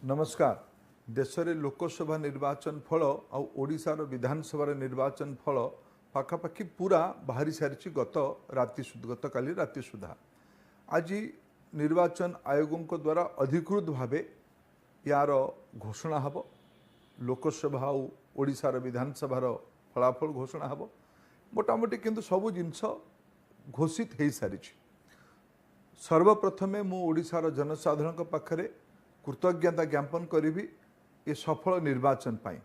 ନମସ୍କାର। ଦେଶରେ ଲୋକସଭା ନିର୍ବାଚନ ଫଳ ଆଉ ଓଡ଼ିଶାର ବିଧାନସଭାର ନିର୍ବାଚନ ଫଳ ପାଖାପାଖି ପୁରା ବାହାରି ସାରିଛି ଗତ ରାତି ସୁଦ୍ଧା, ଗତକାଲି ରାତି ସୁଦ୍ଧା। ଆଜି ନିର୍ବାଚନ ଆୟୋଗଙ୍କ ଦ୍ୱାରା ଅଧିକୃତ ଭାବେ ୟାର ଘୋଷଣା ହେବ। ଲୋକସଭା ଆଉ ଓଡ଼ିଶାର ବିଧାନସଭାର ଫଳାଫଳ ଘୋଷଣା ହେବ ମୋଟାମୋଟି, କିନ୍ତୁ ସବୁ ଜିନିଷ ଘୋଷିତ ହୋଇସାରିଛି। ସର୍ବପ୍ରଥମେ ମୁଁ ଓଡ଼ିଶାର ଜନସାଧାରଣଙ୍କ ପାଖରେ କୃତଜ୍ଞତା ଜ୍ଞାପନ କରିବି ଏ ସଫଳ ନିର୍ବାଚନ ପାଇଁ।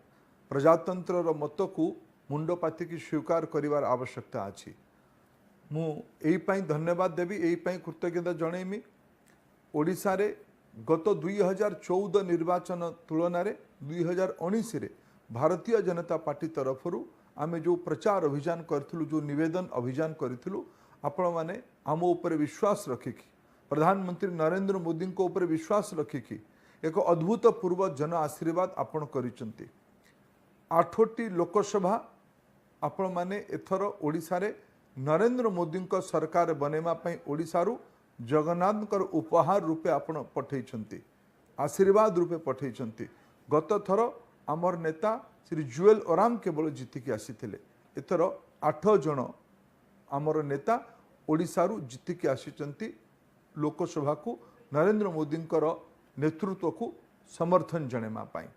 ପ୍ରଜାତନ୍ତ୍ରର ମତକୁ ମୁଣ୍ଡ ପାତିକି ସ୍ୱୀକାର କରିବାର ଆବଶ୍ୟକତା ଅଛି। ମୁଁ ଏଇପାଇଁ ଧନ୍ୟବାଦ ଦେବି, ଏଇପାଇଁ କୃତଜ୍ଞତା ଜଣେଇମି, ଓଡ଼ିଶାରେ ଗତ 2014 ନିର୍ବାଚନ ତୁଳନାରେ 2019ରେ ଭାରତୀୟ ଜନତା ପାର୍ଟି ତରଫରୁ ଆମେ ଯେଉଁ ପ୍ରଚାର ଅଭିଯାନ କରିଥିଲୁ, ଯେଉଁ ନିବେଦନ ଅଭିଯାନ କରିଥିଲୁ, ଆପଣମାନେ ଆମ ଉପରେ ବିଶ୍ୱାସ ରଖିକି, ପ୍ରଧାନମନ୍ତ୍ରୀ ନରେନ୍ଦ୍ର ମୋଦିଙ୍କ ଉପରେ ବିଶ୍ୱାସ ରଖିକି ଏକ ଅଦ୍ଭୁତପୂର୍ବ ଜନ ଆଶୀର୍ବାଦ ଆପଣ କରିଛନ୍ତି। 8ଟି ଲୋକସଭା ଆପଣମାନେ ଏଥର ଓଡ଼ିଶାରେ ନରେନ୍ଦ୍ର ମୋଦିଙ୍କ ସରକାର ବନେଇବା ପାଇଁ ଓଡ଼ିଶାରୁ ଜଗନ୍ନାଥଙ୍କର ଉପହାର ରୂପେ ଆପଣ ପଠେଇଛନ୍ତି, ଆଶୀର୍ବାଦ ରୂପେ ପଠେଇଛନ୍ତି। ଗତ ଥର ଆମର ନେତା ଶ୍ରୀ ଜୁଏଲ ଓରାମ କେବଳ ଜିତିକି ଆସିଥିଲେ। ଏଥର 8 ଜଣ ଆମର ନେତା ଓଡ଼ିଶାରୁ ଜିତିକି ଆସିଛନ୍ତି ଲୋକସଭାକୁ, ନରେନ୍ଦ୍ର ମୋଦିଙ୍କର ନେତୃତ୍ୱକୁ ସମର୍ଥନ ଜଣାଇବା ପାଇଁ।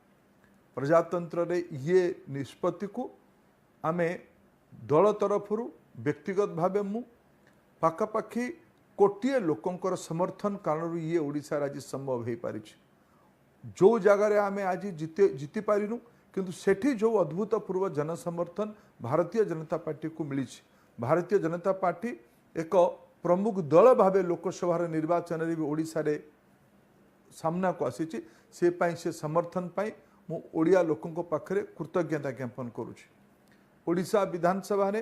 ପ୍ରଜାତନ୍ତ୍ରରେ ଇଏ ନିଷ୍ପତ୍ତିକୁ ଆମେ ଦଳ ତରଫରୁ, ବ୍ୟକ୍ତିଗତ ଭାବେ ମୁଁ, ପାଖାପାଖି କୋଟିଏ ଲୋକଙ୍କର ସମର୍ଥନ କାରଣରୁ ଇଏ ଓଡ଼ିଶାରେ ଆଜି ସମ୍ଭବ ହୋଇପାରିଛି। ଯେଉଁ ଜାଗାରେ ଆମେ ଆଜି ଜିତିପାରିନୁ, କିନ୍ତୁ ସେଠି ଯେଉଁ ଅଦ୍ଭୁତପୂର୍ବ ଜନସମର୍ଥନ ଭାରତୀୟ ଜନତା ପାର୍ଟିକୁ ମିଳିଛି, ଭାରତୀୟ ଜନତା ପାର୍ଟି ଏକ ପ୍ରମୁଖ ଦଳ ଭାବେ ଲୋକସଭାର ନିର୍ବାଚନରେ ବି ଓଡ଼ିଶାରେ ସାମ୍ନାକୁ ଆସିଛି, ସେ ପାଇଁ, ସେ ସମର୍ଥନ ପାଇଁ ମୁଁ ଓଡ଼ିଆ ଲୋକଙ୍କ ପାଖରେ କୃତଜ୍ଞତା ଜ୍ଞାପନ କରୁଛି। ଓଡ଼ିଶା ବିଧାନସଭାରେ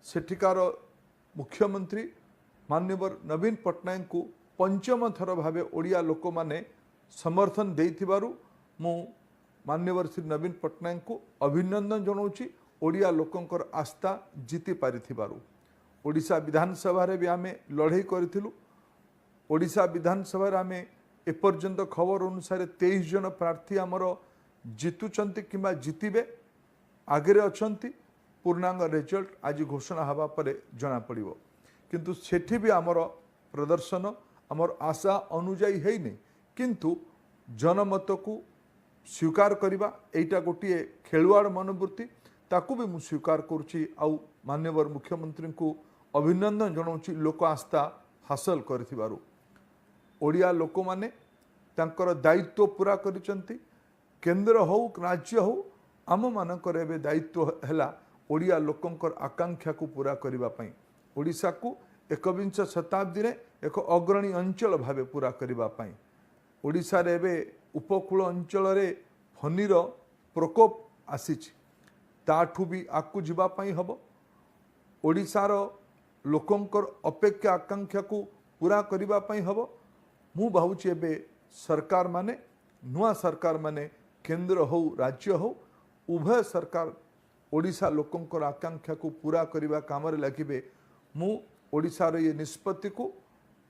ସେଠିକାର ମୁଖ୍ୟମନ୍ତ୍ରୀ ମାନ୍ୟବର ନବୀନ ପଟ୍ଟନାୟକଙ୍କୁ ପଞ୍ଚମ ଥର ଭାବେ ଓଡ଼ିଆ ଲୋକମାନେ ସମର୍ଥନ ଦେଇଥିବାରୁ ମୁଁ ମାନ୍ୟବର ଶ୍ରୀ ନବୀନ ପଟ୍ଟନାୟକଙ୍କୁ ଅଭିନନ୍ଦନ ଜଣାଉଛି, ଓଡ଼ିଆ ଲୋକଙ୍କର ଆସ୍ଥା ଜିତି ପାରିଥିବାରୁ। ଓଡ଼ିଶା ବିଧାନସଭାରେ ବି ଆମେ ଲଢ଼େଇ କରିଥିଲୁ। ଓଡ଼ିଶା ବିଧାନସଭାରେ ଆମେ ଏପର୍ଯ୍ୟନ୍ତ ଖବର ଅନୁସାରେ 23 ଜଣ ପ୍ରାର୍ଥୀ ଆମର ଜିତୁଛନ୍ତି କିମ୍ବା ଜିତିବେ, ଆଗରେ ଅଛନ୍ତି। ପୂର୍ଣ୍ଣାଙ୍ଗ ରେଜଲ୍ଟ ଆଜି ଘୋଷଣା ହେବା ପରେ ଜଣାପଡ଼ିବ। କିନ୍ତୁ ସେଠି ବି ଆମର ପ୍ରଦର୍ଶନ ଆମର ଆଶା ଅନୁଯାୟୀ ହେଇନି, କିନ୍ତୁ ଜନମତକୁ ସ୍ୱୀକାର କରିବା ଏଇଟା ଗୋଟିଏ ଖେଳୁଆଡ଼ ମନୋବୃତ୍ତି, ତାକୁ ବି ମୁଁ ସ୍ୱୀକାର କରୁଛି ଆଉ ମାନ୍ୟବର ମୁଖ୍ୟମନ୍ତ୍ରୀଙ୍କୁ ଅଭିନନ୍ଦନ ଜଣାଉଛି ଲୋକ ଆସ୍ଥା ହାସଲ କରିଥିବାରୁ। ଓଡ଼ିଆ ଲୋକମାନେ ତାଙ୍କର ଦାୟିତ୍ୱ ପୁରା କରିଛନ୍ତି। କେନ୍ଦ୍ର ହଉ, ରାଜ୍ୟ ହଉ, ଆମମାନଙ୍କର ଏବେ ଦାୟିତ୍ୱ ହେଲା ଓଡ଼ିଆ ଲୋକଙ୍କର ଆକାଂକ୍ଷାକୁ ପୁରା କରିବା ପାଇଁ, ଓଡ଼ିଶାକୁ ଏକବିଂଶ ଶତାବ୍ଦୀରେ ଏକ ଅଗ୍ରଣୀ ଅଞ୍ଚଳ ଭାବେ ପୁରା କରିବା ପାଇଁ। ଓଡ଼ିଶାରେ ଏବେ ଉପକୂଳ ଅଞ୍ଚଳରେ ଫନିର ପ୍ରକୋପ ଆସିଛି, ତାଠୁ ବି ଆଗକୁ ଯିବା ପାଇଁ ହେବ। ଓଡ଼ିଶାର ଲୋକଙ୍କର ଅପେକ୍ଷା ଆକାଂକ୍ଷାକୁ ପୁରା କରିବା ପାଇଁ ହେବ। ମୁଁ ଭାବୁଛି ଏବେ ସରକାରମାନେ, ନୂଆ ସରକାରମାନେ, କେନ୍ଦ୍ର ହଉ ରାଜ୍ୟ ହଉ, ଉଭୟ ସରକାର ଓଡ଼ିଶା ଲୋକଙ୍କର ଆକାଂକ୍ଷାକୁ ପୁରା କରିବା କାମରେ ଲାଗିବେ। ମୁଁ ଓଡ଼ିଶାର ଏ ନିଷ୍ପତ୍ତିକୁ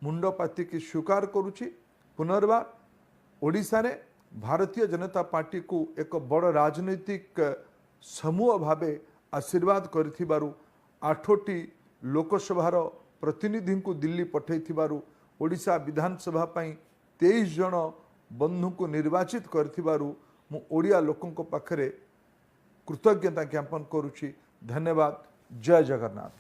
ମୁଣ୍ଡ ପାତିକି ସ୍ୱୀକାର କରୁଛି। ପୁନର୍ବାର ଓଡ଼ିଶାରେ ଭାରତୀୟ ଜନତା ପାର୍ଟିକୁ ଏକ ବଡ଼ ରାଜନୈତିକ ସମୂହ ଭାବେ ଆଶୀର୍ବାଦ କରିଥିବାରୁ, 8ଟି ଲୋକସଭାର ପ୍ରତିନିଧିଙ୍କୁ ଦିଲ୍ଲୀ ପଠାଇଥିବାରୁ, ଓଡ଼ିଶା ବିଧାନସଭା ପାଇଁ 23 ଜଣ ବନ୍ଧୁଙ୍କୁ ନିର୍ବାଚିତ କରିଥିବାରୁ ମୁଁ ଓଡ଼ିଆ ଲୋକଙ୍କ ପାଖରେ କୃତଜ୍ଞତା ଜ୍ଞାପନ କରୁଛି। ଧନ୍ୟବାଦ। ଜୟ ଜଗନ୍ନାଥ।